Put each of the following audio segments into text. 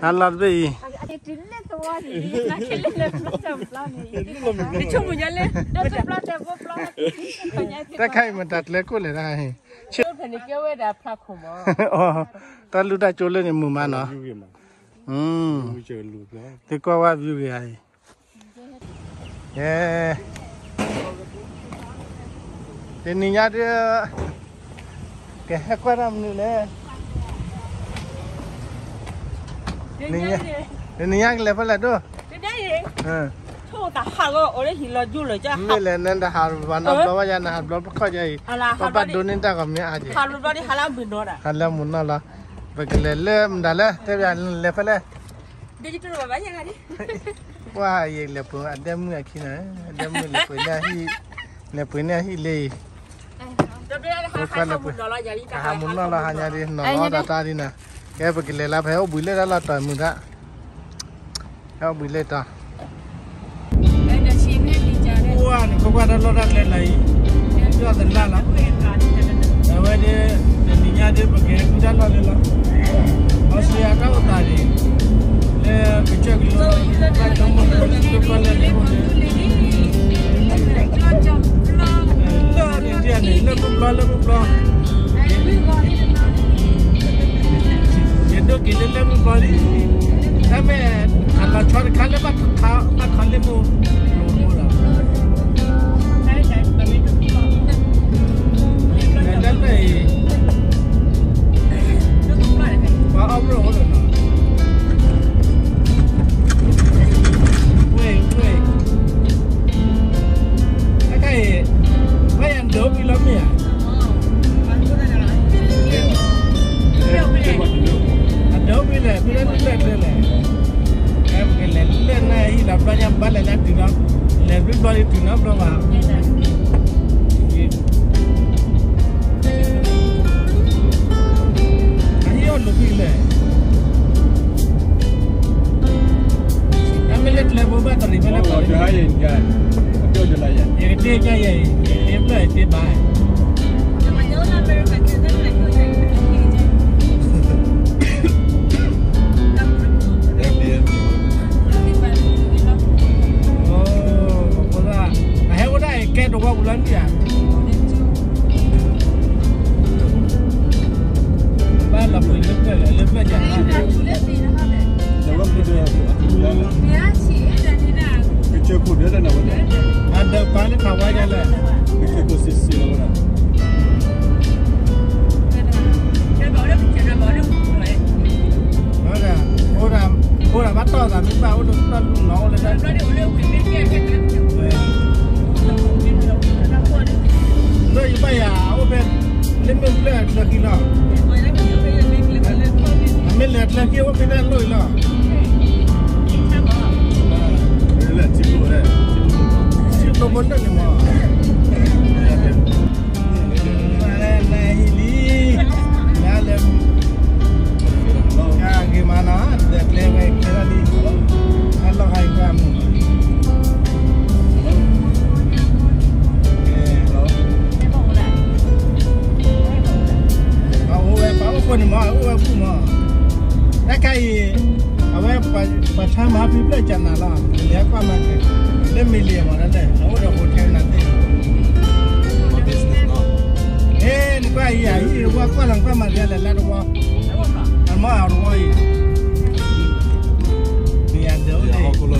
အလီၤတဘ့ၣ်အံၤ, တၢ်ခါအံၤမတၤကျဲကိၣ်လဲၣ်တၢ်, တၢ်လူၢ်တၢ်ကၠိလၢန့ၣ်မုာ်မးနီၤ, သုကွၢ်ဝဲ view ဂ့ၤဧါအံၤ, ယဲ တနံၤညါဒ် ကဟဲကွၢ်တၢ်မနုၤလဲၣ်, တနံၤညါကလဲၤဖဲလဲၣ်ဒိၣ်, မ့ၢ်လဲၣ်နတဟးဂီၤအိၣ်လၢဟံၣ်လီၤယူၢ်လၢၤကၢ်, နဟးဘျီဝဲယၤ နဟးဘျီပခီၣ်ယၤအံၤ, ပဘၣ်ဒိးန့ၢ်တၢ်ဂီၤမ့ၢ်အါက့ၤ, ဟးဘျီဒ်ဟးလၢအမုာ်နီၤဒၣ်, ဟးလၢအမုာ်နီၤလီၤ, ပကလဲၤလၢမတၤလဲၣ် တဲဘၣ်လဲၤဖဲလဲၣ် ကွၢ်ယလဲၤပှ့ၤအဒဲမုၣ်အခံန့ၣ်, အဒဲမုၣ်လဲၤပှ့ၤန့ၢ်အဟံၣ်, လဲၤပှ့ၤန့ၢ်အဟံၣ်လံ, ကဟးမုာ်နီၢ်လီၤဟါညါဒ် နီၢ်လီၤတၢ်တၢ်ဒ်န့ၣ်, ကဲပကလဲၤလၢဖဲအိၣ်ဘှံးလၢတၢ်လီၢ်တီၤမုာ်တၢ်, ဖဲအိၣ်ဘှံးလၢတီၤ ပှၤန့ၣ်ကွၢ်ကွၢ်တၢ်လီၢ်တၢ်ကျဲလၢအံၤ, ယီၢ်သလၢ်လီၤ, အဝဲဒ် တနံၤညါဒ်ပကဲဃုတၢ်လီၢ်လၢလီၤ, အီစထြ့လယါတၢ်အိၣ်သးန့ၣ်, လၢကစၢၢ်ကလိ ဘၣ်ကၠီမုၢ်လၢကစၢၢ်ကလိလၢန့ၣ်ဒ်န့ၣ် လၢမုၢ်ဘျီလၢမုၢ်ဘျီ ယဒိးက့ၤလၢလၢမုၢ်ဘျီလံ, တၢ်မ့ၢ်အလီၤဆီတခါလၢဘၣ်ခါ ဘၣ်ခါလၢမုၢ်ဘျီလီၤ, တၢ်လၢအံၤ ပှၤအီၣ်ဘြိၣ်အိၣ်လီၤနီၤ, ဝ့ၢ် ဝ့ၢ် တခါအံၤ ဘၣ်ယၤဒိးဖံလီၤမ့ၢ်ဧါ အဒိးဖံလဲၣ် ဖံလၢနလဲၣ်ကျဲလဲၣ်, ပကလဲၤလၢနဟံၣ်လီၤဘျီညါ ဘၣ်လဲၤလၢတုၤနီၤ, လဲၤဘျီဘျီဒ်တုၤနီတဘျီဘၣ်, အဟံၣ်အီၣ်လိာ်ဖံလဲၣ် အမ့ၢ်လၢကျဲဘိဘၣ်တရံးဖဲလဲၣ်, ယကတ့ကါယဲအံၤ ယတ့ဖျၢၣ်ယတ့ဘၣ်, အဟဲအိၣ်ဒၣ်အံၤကဲတဝီပူၤလီၤနံၣ်ဧါ, ဘၣ်လီၤပှ့ၤလၢဖျၢၣ်လဲၣ် လၢဖျၢၣ်ကၢ် အဒၢးပာ်လၢခးဝါဒ်လဲၣ်, အိၣ်ဒၣ် အိၣ်ဒၣ်ဘၣ်တီၢ်သးမ့ၢ်ဘၣ်အိၣ်လၢတၢ်လူၢ်နီၤအိၣ်လၢတၢ် လၢယဘၣ်ယၤအိၣ်ဖဲ လၢမ့ၢ်ဖျၢၣ်အကျၢၤခံလီၤ, အမ့ၢ်လဲၤကျၢၤခံအိၣ်ဖဲတၢ်လိၣ်အံၤလီၤ, ထံကျိဖိလၢာ်န့ၣ်မး, မၤလၢနဟံၣ်လံ, မၤလၢ ကဂ့ၤမးနီၤ တၢ်ကျဲဝဲကျဲဒၣ်လံ, အလီၢ်ခါအံၤကွၢ်မုာ် အအိၣ်ဝဲပှၤအိၣ်ဃိန့ၣ်မး အအိၣ်ဝဲဘူၣ်မး, တၢ်ခါအံၤ အဝဲပှၤဆါမၤဖံဖျၢၣ်ကနၤလီၤ လဲၤကွၢ်မၤက့ၤ, လၢမ့ၢ်လံမး တၢ်လဲၣ် အအိၣ်ဒီး hotel နၤသ့ၣ်, အဲ နကွၢ်အံၤ အံၤဝဲကွၢ်လီၤကွၢ်မၤက့ၤလဲၣ် လၢတဝီ, အမ့ၢ်အတဝီအံၤ မ့ၢ်ယဒၢးအိၣ်လၢ မ့မ့ၢ်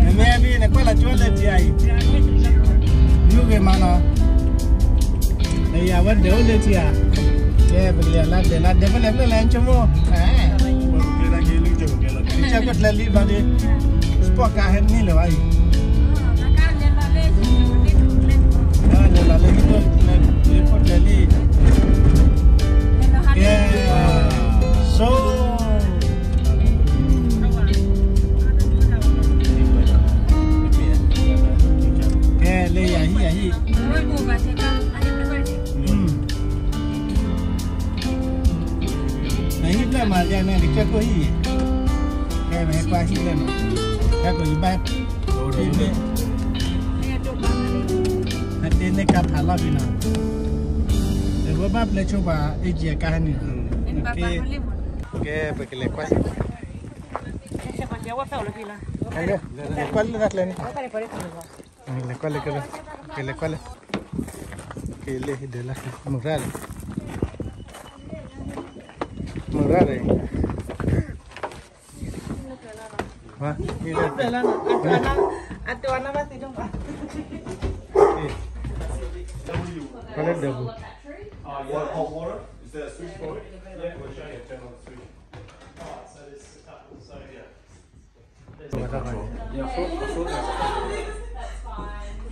အမ့ၢ်နကွၢ်လီၤကၠိလၢထံအံၤ, ယူၢ်ဂ့ၤမးနီၤ, အဝဲဒၢးအိၣ်လၢထံဧါ, ကဲ ပကလဲၤလၢဒၢးလၢဒၢး ပလဲၤဖျၢၣ်လဲၤဆိကမိၣ်, ကၢ်ကွၢ်ကျဲလံဘျီဒီး, sport car ဟဲနံၣ်လၢၤဘၣ်အံၤ, လဲၤလီၤလၢဟံၣ်ဖိကျဲလံ, ကဲ, so ကဲ လၢယဟံၣ်ယဟံၣ်, နဟံၣ်ဖျၢၣ်မၤယၤန့ၣ် ကစၢၢ်ခိၣ်ဟံၣ်, ကဲ ပဟဲကွၢ်ဟံၣ်ဖျၢၣ်နီၤ, ကဲ ကိးယဘၣ်, မ့ၢ် ကါဖးလီၢ်ဖဲနီၤ, အဝဲဘၣ်ပျဲဆိပှၤ A G အကါဟဲန့ၣ်, ကဲ ပကလဲၤကွၢ်, လဲၤကွၢ်လၢတၢ်ကျဲန့ၣ်, လဲၤကွၢ်လၢကလၢ, ကလဲၤကွၢ်လၢ, ကလဲၤကွၢ်လၢ, မုၢ်ရၣ်လၢ, မုၢ်ရၣ်လၢ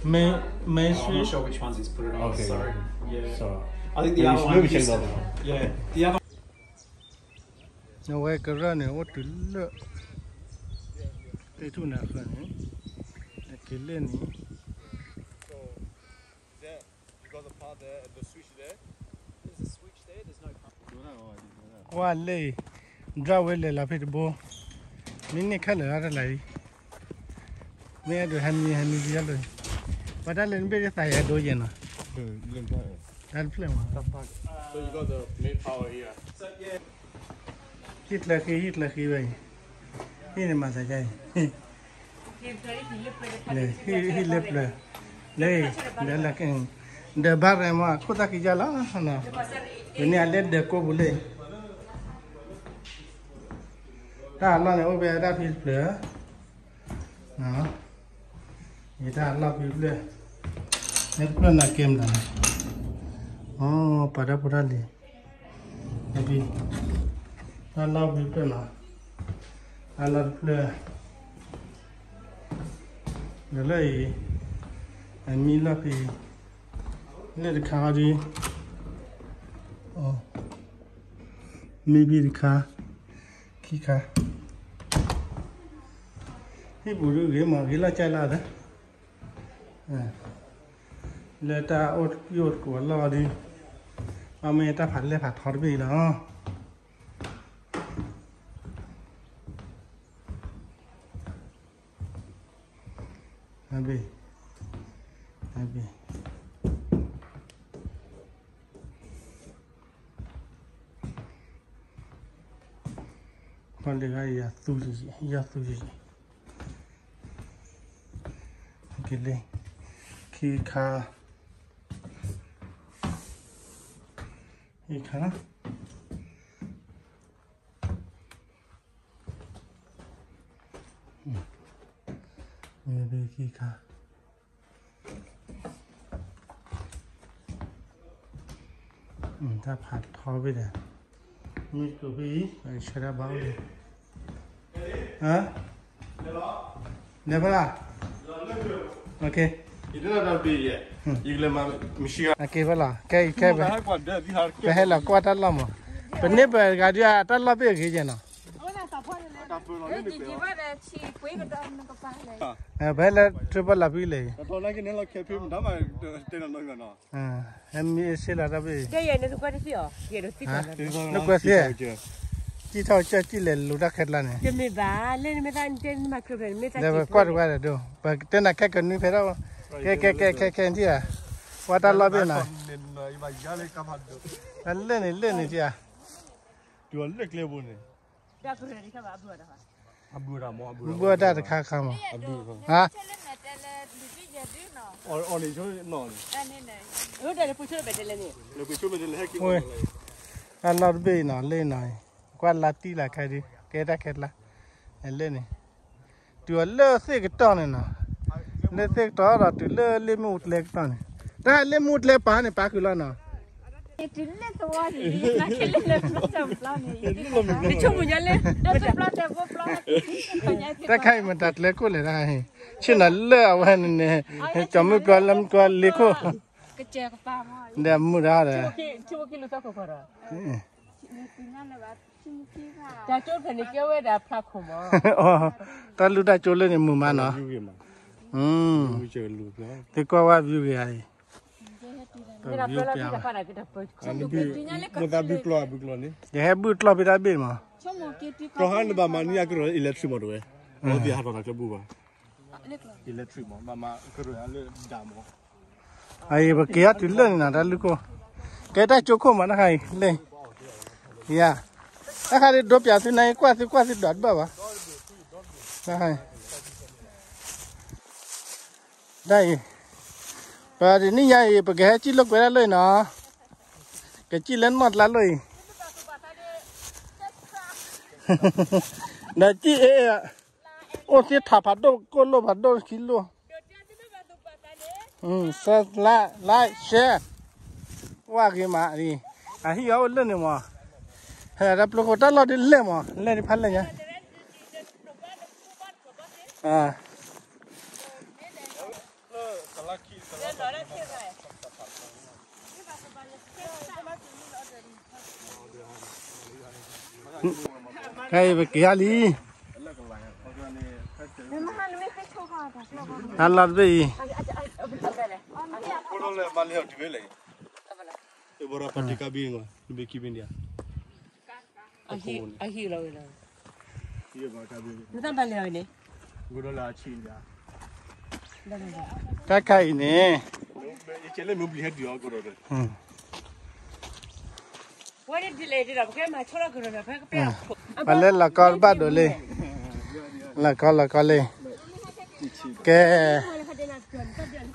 Main, main switch. Okay. So, I think the other one. Maybe you should go. အဝဲကရၢၢ်န့ၣ် အိၣ်တုၤလၢ သ့ၣ်ထူၣ်န့ၣ်အဃၢၤန့ၣ်, က့ၤလၢန့ၣ်, ကွၢ်လၢအံၤ, ဒြၣ်ဝဲလဲၤလီၤဖဲတဘိ, မ့ၢ်န့ၢ်ခဲလၢာ်လီၤတလၢအံၤ, မ့ၢ်အဲၣ်ဒိးဟဲမံဟဲမံလံလီၤ, ပှၤတၢ်လဲၤနဘ့ၣ်တသးယၤဒိယဲၢ်နီၤ, တၢ်တဖျၢၣ်မး, ဟံၣ်ကျၢၤဃံ ဟံၣ်ကျၢၤဃံဝဲအံၤ, ဟံၣ်န့ၣ်မၤသးဒ်အံၤ ဟံၣ်လၢပျၢၤ, လၢ, ဒၢးဘၣ်ရဲၣ်မး ခိၣ်သၣ်ကံယါလီၤ, ဝဲန့ၣ်အလဲၤဒၢးကိးပူၤလၢ, တၢ်အလီၢ်န့ၣ်အိၣ်ဖဲဒၣ်ဖဲတဖျၢၣ်, ယတၢ်အလီၢ်ဖဲတဖျၢၣ်, လၢတဖျၢၣ်န့ၣ်ကဲမတၤ, အိ ပာ်တၢ်ဖိတၢ်လံၤ တၢ်လီၢ်ဖဲတဖျၢၣ်နီၤ, တၢ်လီၢ်တဖျၢၣ်, ဒီးလၢအံၤ, အမံလီၢ်ဖဲ, လၢတခါအီၤဒ်, မံဖဲတခါ, ခံခါ, ဟံၣ်ပူၤဒုဂ့ၤမး ဂ့ၤလီၤကၢ်လၢ်သၢ လၢတၢ်အိၣ်တကိးအလီၢ်ဒ်, အမ့ၢ်တၢ်ဖးလဲၢ်ဖးထီတဘ့ၣ်လီၤ. အဘ့ၣ်, အဘ့ၣ်, ပှၤလၢဂၤယၤသူယံၤ, ယၤသူယံၤ, က့ၤလၢ, ခံခါ, ခံခါ, မ့ၢ်ခံခါ တၢ်ဖးထီဘ့ၣ်ဒီး, မ့ၢ်တကိးဖဲအံၤ ဆၢတၢ်ဘၣ်အိၣ်လံ, ဟါ, လဲၤဖဲလၢ, က့ၤဖဲလီၤ, ခဲအံၤခဲ, ပဟဲလီၤကွၢ်တၢ်လီၢ်မး, ပန့ၢ်ပှၤတဂၤဒုး တၢ်လီၢ်ဘ့ၣ်အဂ့ၤကဲနီၤ, ပဟဲလၢထြၢပလီၢ်ဖဲလဲၣ်, ဟဲမံအ့ၣ်စ့လီၤတၢ်ဘ့ၣ်, နကွၢ်သ့, ကံၣ်ထီၣ်ကၢၢ်ကံၣ်လဲၤလူၤတၢ်ခဲကျါန့ၣ်, လဲၤကွၢ်တဝဲဒီးဒိၣ်, ပတဲနၤခဲကနွံဖဲဒၣ်, ကဲကဲကဲခဲခဲထံၣ်ဧါ, ကွၢ်တၢ်လီၢ်ဘ့ၣ်နီၤ, လၢန့ၣ်လၢန့ၣ်ထံၣ်ဧါ, တုၤလၢကျဲဘိန့ၣ် ဘုၣ်တၢ်တခါခါမး, ဟါ, တၢ်လီၢ်တဘ့ၣ်နီၤ လၢနီၤ, ကွၢ်လါတံၢ်လၢခဲဒုး ကဲတၢ်ခဲကျါ, လၢန့ၣ်, တုၤအီၤလၢသ့ၣ်ကတီၢ်န့ၣ်နီၤ, လၢသ့ၣ်ကတီၢ်ဒီးတုၤလၢလ့ၣ်မ့ၣ်အူကျဲကတီၢ်န့ၣ်, တၢ်လ့ၣ်မ့ၣ်အူကျဲပာ်န့ၣ် ပာ်ဃုာ်လီၤနီၤ တၢ်ခါအံၤမတၤကျဲခိၣ်လဲၣ်တၢ်, ဆ့ၣ်နီၤလၢအဝဲန့ၣ်န့ၣ်, ကၠီမုၢ်ပျီလၢမုၢ်ပျီလ့ခိၣ်, ဒီးမုၢ်ဒၣ်ဒီး, တၢ်လူၢ်တၢ်ကၠိလၢန့ၣ်မုာ်မးနီၤ, သုကွၢ်ဝဲ view ဂ့ၤဧါအံၤ, ယဟဲဘုၣ်ကျီၢ်ဖဲတၢ်ဘ့ၣ်မး, ကျီၢ်ဟါနဘၣ်မၤန့ၢ်အကရၢ electric မးတဝဲ, ဘၣ်သ့ၣ်ဟးထီၣ်တၢ်ကျဲဘူၣ်ဘၣ်, electric မး ဘၣ်မၤကရၢလၢဒၣ်မး, ပက့ၤအီၤတုၤလၢန့ၣ်နီၤ တၢ်လုၢ်ခိၣ်, ကဲတၢ်ကၠိခိၣ်မး တၢ်ခါအံၤ လၢ, ယၤ, တၢ်ခါဒ်ဒိပၠးသုနၤအံၤ ကွၢ်သုကွၢ်သုဒိးတဘၣ်ဘၣ်, တၢ်ခါအံၤ တၢ်အံၤ, ပဒ်န့ၣ်ညါအံၤ ပကဟဲစံၣ်လိာ်ကွဲတၢ်လၢအံၤနီၤ, ကစံၣ်လၢနီၢ်ကျါလိာ်အံၤ, ဒီးစံၣ်အ့ၣ်, အိၣ်သ့ထးဖးဒိၣ် ကိၣ်လိာ်ဖးဒိၣ်ခံလိာ်, subscribe like share, ဝါဂ့ၤမး, အဟံၣ်အအိၣ်လၢန့ၣ်မး, ဟဲတၢ်ပျိခိၣ်တၢ်လီၢ်ဒ်လဲၣ်မး လဲၣ်ဒ်ဖးလဲၣ်ညါ, ခဲအံၤပက့ၤယါလံ, တၢ်လီၢ်တဘ့ၣ်အံၤ, အဟံၣ်လီၤဝဲလီၤ, တၢ်ခါအံၤန့ၣ် ပှၤလၢလီၤကီတဘၣ်ဒိးလံ, လီၤကီလီၤကီလံ, ကဲ,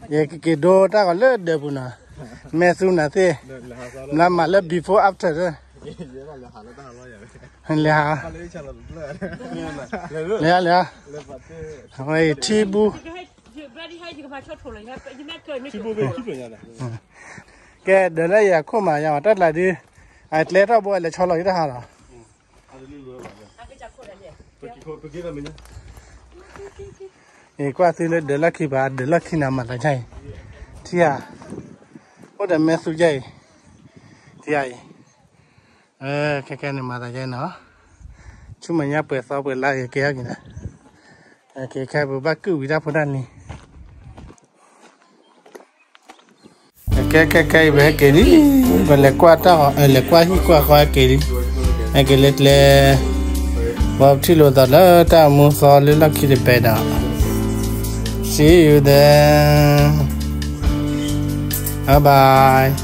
ယကက့ၤဒိတၢ်ဂီၤလၢဒၢးပူၤနီၤ, မဲာ်သူနၤသ့ၣ်, နမၤလၢ before after လၢ, လဲၤဟး, လဲၤ, လဲၤ, အဝဲအံၤထံဘူ ကဲ, ဒၢးလၢယၤခိၣ်မးယၤ တၢ်ကျးဒု, အကျဲထီၣ်ဘိလဲၤဆီလီၤယတၢ်ဟးလီၤ, ကွၢ်သုလၢဒၢးလီၢ်ခံပၤ ဒၢးလီၢ်ခံန့ၣ်မၤသးဒ်အံၤ, ထံဧါ, အိၣ်ဒီးမဲာ်သူဒ်အံၤ, ထံဧါအံၤ, ခဲကဲန့ၣ်မၤသးဒ်အံၤနီၤ, ဆူမဲာ်ညါပှဲၤသီပှဲၤလါယကဲထီၣ်က့ၤနၤ, ခဲပဘၣ်ကုၢ်ဝံၤတၢ်ဖိတၢ်လံၤ ကဲကဲကဲအံၤ ပဟဲက့ၤလံ, ပလဲၤကွၢ်တၢ်, လဲၤကွၢ်ဟံၣ်ကွၢ်ဃီဟဲက့ၤလံ, ဟဲက့ၤလၢကျဲ, ပှၤပထံၣ်လိာ်သးလၢတၢ်မူသီလၢလီၢ်ခံတပဲဒီး, see you there, bye bye.